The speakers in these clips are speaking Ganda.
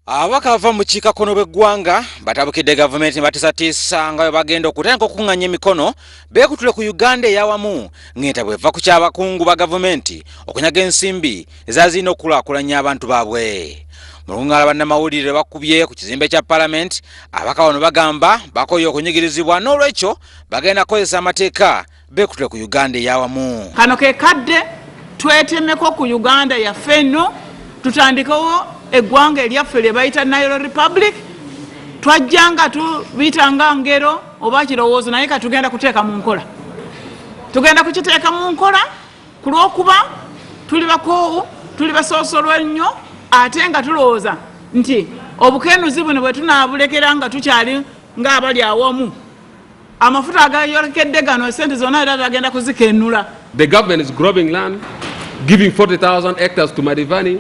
Ababaka abava mu bukiikakkono bw'eggwanga batabukidde gavumenti ne batiisatiisa nga bwe bagenda okutandika okukung'anya emikono beekutule ku Uganda ey'awamu ng'entabwe eva ku ky'abakungu ba gavumenti okunyaga ensimbi ezazirina okukulaakulanya abantu baabwe. Mu lukuŋŋaana bannamawulire bakubye ku kizimbe kya palamenti, ababaka bano bagamba bakooye okunyigirizibwa n'olwekyo bagenda kukozesa amateeka beekutule ku Uganda ey'awamu. Kano ke kadde twetemeko ku Uganda yaffe eno, tutandikewo eggwanga eryaffe lye bayita Nile Republic. Twajja nga tubiyita nga ngero oba kirowoozo, naye kati tugenda kuteeka mu nkola, tugenda kukiteeka mu nkola ku lw'okuba tuli bakoowu, tuli basoosolwa nnyo, ate nga tulowooza nti obukenuzi buno bwe tunaabulekera nga tukyali ng'abali awamu, amafuta agayolekedde gano sente zonna era bagenda kuzikenula. The government is grabbing land, giving 40,000 hectares to Madhvani.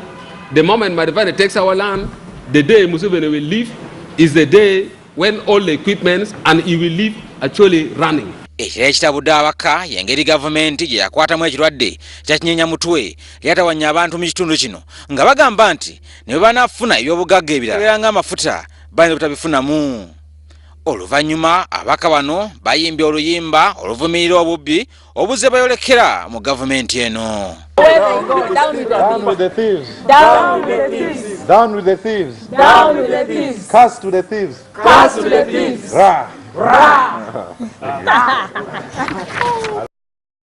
The moment Madhvani takes our land, the day Museveni will leave is the day when all the equipment and he will leave actually running. Ekirala ekitabudde ababaka y'engeri gavumenti gye yakwatamu ekirwadde kya kinyenyamutwe lyatawanya abantu mu kitundu kino, nga bagamba nti ne bwe banaafuna ebyobugagga ebirala ng'amafuta bayinza obutabifunamu. Oluvannyuma ababaka bano bayimbye oluyimba oluvumirira obubbi obuzze bayolekera mu gavumenti eno. Down with the thieves. Down with the thieves. Down with the thieves. Down with the thieves. Curse to the thieves. Curse to the thieves. Rah. Rah.